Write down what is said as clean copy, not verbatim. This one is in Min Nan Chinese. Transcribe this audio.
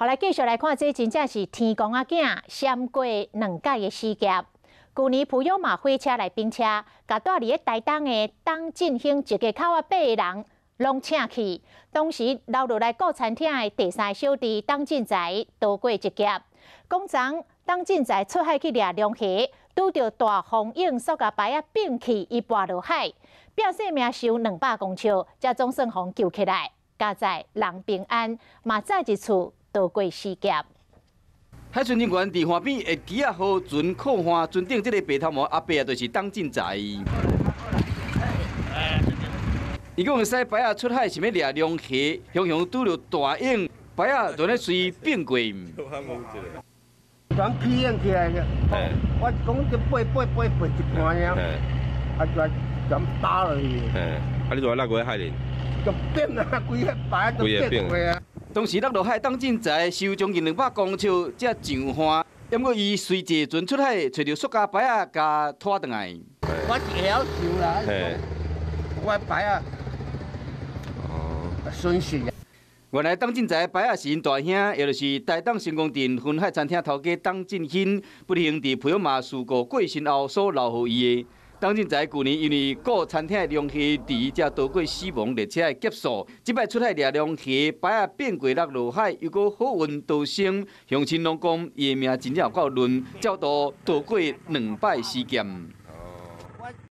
好，來繼續來看，這真正是天公仔囝閃過兩擺的死劫。舊年普悠瑪火車來並車，共蹛佇咧台東的董振興一家口仔八个人攏請去。當時留落來顧餐廳的第三个小弟董進財逃過一劫。講昨董進財出海去掠龍蝦，拄著大風湧，塑膠牌仔反去，伊跋落海，拼性命游200公尺，才總算予救起來。佳哉人平安，嘛再一次逃過死劫。海巡人員佇岸邊的機仔號船靠岸，船頂這个白頭毛阿伯啊，就是董進財。伊講駛牌仔出海是欲掠龍蝦，雄雄拄著大湧，牌仔就咧隨反過。講起湧起來嘅，我講這飛飛飛飛一半爾，啊就咁打落去。啊你就落過海裡？就變啊，規个牌都變過啊。當時落落海，董進財游將近200公尺才上岸，毋過伊隨坐船出海，揣著塑膠牌仔，共拖轉來。我是會曉游啦，我牌仔，損失。原來董進財牌仔是𪜶大兄，也就是台東成功鎮雲海餐廳頭家董進興，不幸佇普悠瑪事故過身後所留予伊的。董進財舊年因為顧餐廳的龍蝦池，才逃過死亡列車的劫數。這擺出海掠龍蝦，牌仔變過落落海，又閣好運逃生，鄉親攏講伊的命真正有夠運，才逃過兩擺死劫。